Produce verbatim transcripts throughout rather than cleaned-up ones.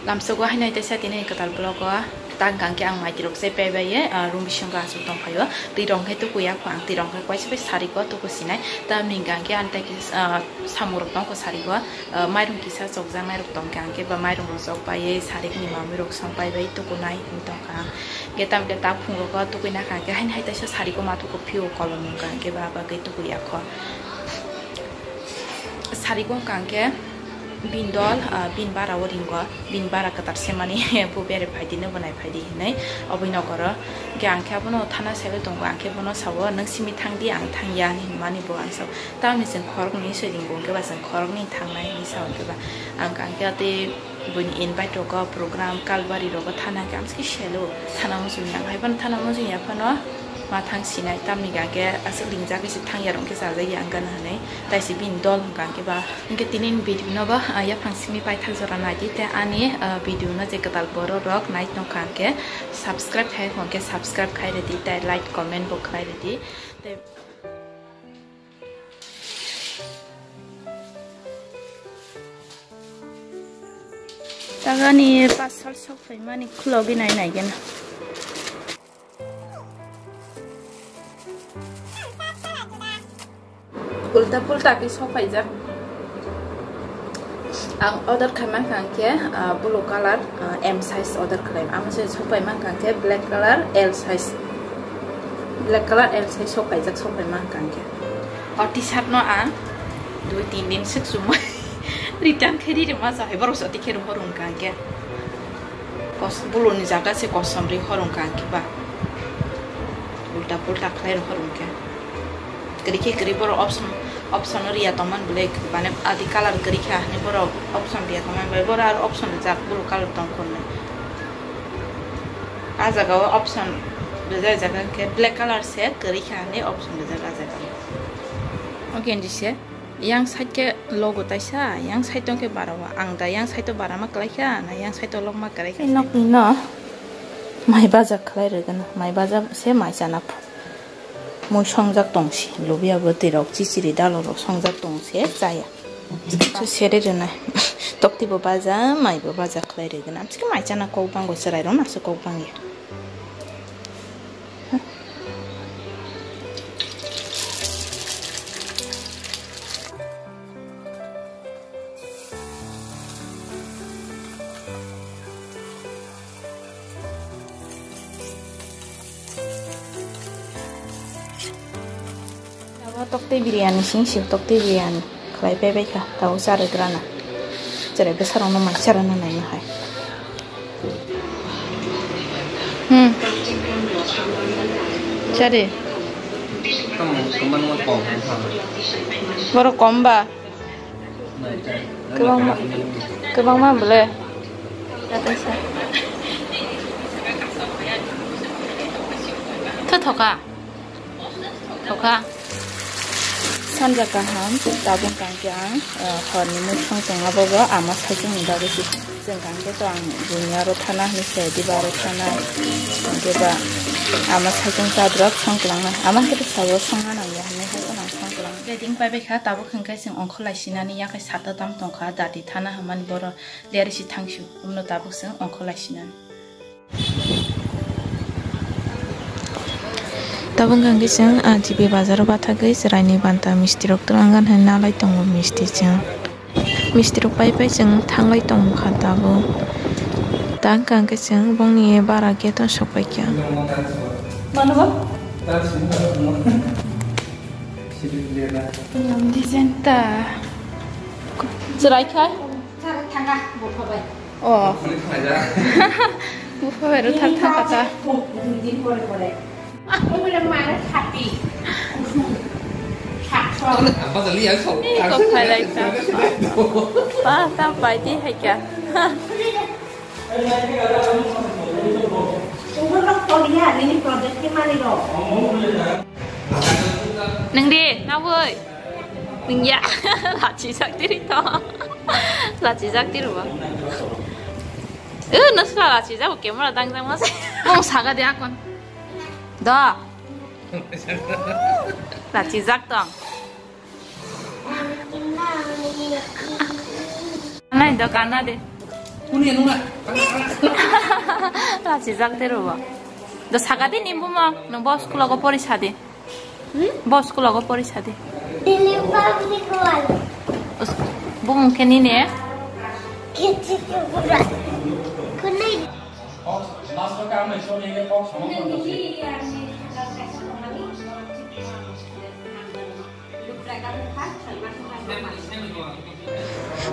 Lamsogo haino teisa tini kwtal vlog o tang kang khe ang maitirok se paibai ye, ah, room bisingo aswk tongphaio. Twi rong khe tukuya kho ang, twi rong khe kwaisa bai sari ko tuku sinai. Tamni hwnkha khe ang tei kis-, ah, samung rok tongkho sari o, ah, mairung kisa chokjaknai rok tongkha ang khe ba mairung rok chok pai ye sari ni mamui rok song paibai tukunai wng tongkha ang. Khe tam khe tak phung rok o tukui nakha ang khe haino hai teisa sari ko ma tuku phio kolom wngkha ang khe ba bagwi tukuya kho. Sari ko wngkha ang khe. Bini dol, ah, bini bara o ringo, bini bara kwtal semani, bo bere phaidi no, bo nai phaidi hinwi, oboni nokoro. Hwnkhe ang khe abono thana saiwi tongo, ang khe bono sao, "Nwng simi thangdi, ang thangya," hinwi hinmani bo ang sao. Tamoni chwng khoroknwi soi ringo, hwnkhe ba chwng khoroknwi thangnai hinwi sao, hwnkhe ba ang, ang khe tei buini invite rogo, program, kalbari rogo thana hwnkhe amsiki selo, thana muchungya, ang hai phano thana muchungya phano. Ma thang sinai, tamni hwnkhe aswk ringjagwi se thangya rok khe chajakya wngkha na hinwi, taisi bini dol hwnkha hwnkhe ba. Hwnkhe tini ni video no ba, ah, yaphang simi paithak jora naidi tei ani, ah, video no je kwtal borok rok nai tongkha hwnkhe subscribe khai hwnkhe subscribe khai rwdi tei like comment bo khlai rwdi tei. Tagani pas sal sok phaimani khulogwi nai nai gena. Ulta pulta khe sokphaijak. Ang order khaima kha khe, ah, blue color, ah, M size order khlai. Amo se sokphaima kha khe black color L size. Black color L size sokphaijak, sokphaima kha khe. O T-shirt no ang dui tin din sik chumui return khe ri rima sa hai borok soti khe rohor wngkha khe. Kos-, buluni jaga se kosom ri horong kha ang khe ba. Ulta pulta khlai rw horong khe. Kwrwi khe kwrwi borok option, option o riya tongmani bwlwi, mane adi colour kwrwi kha hinwi borok option riya tongmani bai borok aro option rijak blue colour tong khornwi. A jaga o option rijak rijak khe black colour se kwrwi kha hinwi option rijak a jaga o. O genji se. Yang side khe logo taisa, yang side tong khe bara o. Ang da yang side o bara ma kwlai kha, na yang side o log ma kwlai kha. Nokni no mai baja khlai rwgwno, mai baja se mai chana ph-, mui songjak tong si, lubia bwtwi rok, chichiri dalo rok songjak tong se chaya. So sere rwnai, tokti bo baja, mai bo baja khlai rwgwno. Amsike mai chana kok bango, chwrai rok na se kok bangya. Abo tokti biryani sing sing tokti biryani. Khlai paibai kha, tabo charwgrana. Cherai bwsarokno mai charwna naima hai. Hmm. Chari. Tamo kwbangma kok wngkha. Borok kom ba? Nai, chai. Kwbangma, kwbangma bwle. Thothoka. Thokha. Sanja kaham, tabuk kangkhe ang, eh, horni mui song tongma bobo ama saichung ni bagwi si. Chwng kangkhe to ang buini aro thana hinwi se, diba aro thana. Hwnkhe ba ama saichung chadrop song kwlangna. Ama hwnkhe to sao songna nangya hinwi hai phano ang song kwlang. Bedding paibai kha, tabuk hwnkhe chwng ongkhor lai sinani yakhai sata tam tongkha, dati thana hwnmani boro lerisi thangsu. Umno tabuk chwng ongkhor lai sinani. Tabuk hwnkhe chwng, ah, G B bazar o bathagwi chwraini banta misti rok twlang gana hinwi nalai tongo misti chwng. Misti rok pai pai chwng thanglai tongo kha tabuk. Ta wngkha hwnkhe chwng bongni bara gate o sok pai kha. Mano ba? Yang design ta. Chwrai khai? Chara thanga, bupha bai. Oh. Bupha bai ro thar thar kata. Dui din pore pore. Bupha bai mara khati. Khati. Apa tadi yang kau? Ih, kok khai lai ta? Ba, ta bai di hai kya? Nungdi, nawoi. Nungya. Lachi jak diri to. Lachi jak diri ba. Eh, nasla lachi jak, camera dang dang mas. Kong saga dia kon. Do. Lachi jak tong. Nai do kana de. Lachijak de robo. Do sagadi ni bumo, nung bo school go pori sadi. Hmm? Bo school go pori sadi. Dili public one. Bumung khe nini? Kichi kura. Kunai.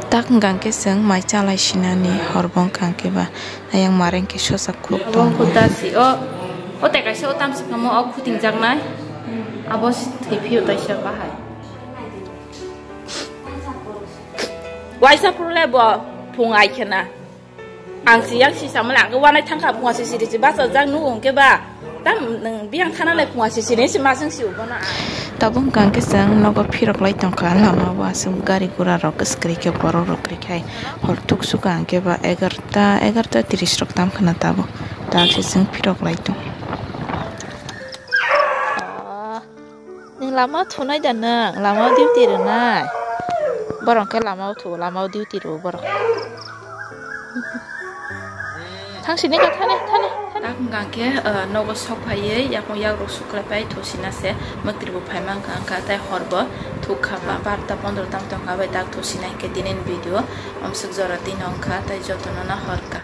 Tak hwnkha khe chwng mai chalai sinani horbo wngkha khe ba ayang mareng khe sosa khuk tongo. Kuta si o, o tai kaisa o tamsi kamo o khuting jaknai. Abo si thwi phio taisa bahai. Waisa phuru le bo phung ai khena. Ang si yang si samala ang wanai thangkha phunga si siri si basa jak nugo hwnkhe ba. Tam nung biyang thana lai phunga si siri si masang si ubono ang. Tabuk hwnkha hwnkhe chwng nogo phirok lai tongkha lama o aswk gari gura rok kwswk kwrwi khe borok rok kwrwi khai hor thuk sukha hwnkhe ba egarta egarta tris rok tam khna tabuk tak se chwng phirok lai tong. Nwng lama thunai da nwng? Lama o duty rwnai? Borok khe lama o thu, lama o duty rw borok. Thang sini ka thani, thani, thani. Tak hwnkha khe, uh, nogo sok phaiwi yakung yak rok suklai pai thusina se mwktwi bo phai mankha wngkha tei hor bo thuk kha ba barta pondro tam tongkha bai tak thusina hinkhe tini ni video omswk jora twi nongkha tei jotono no hor kha.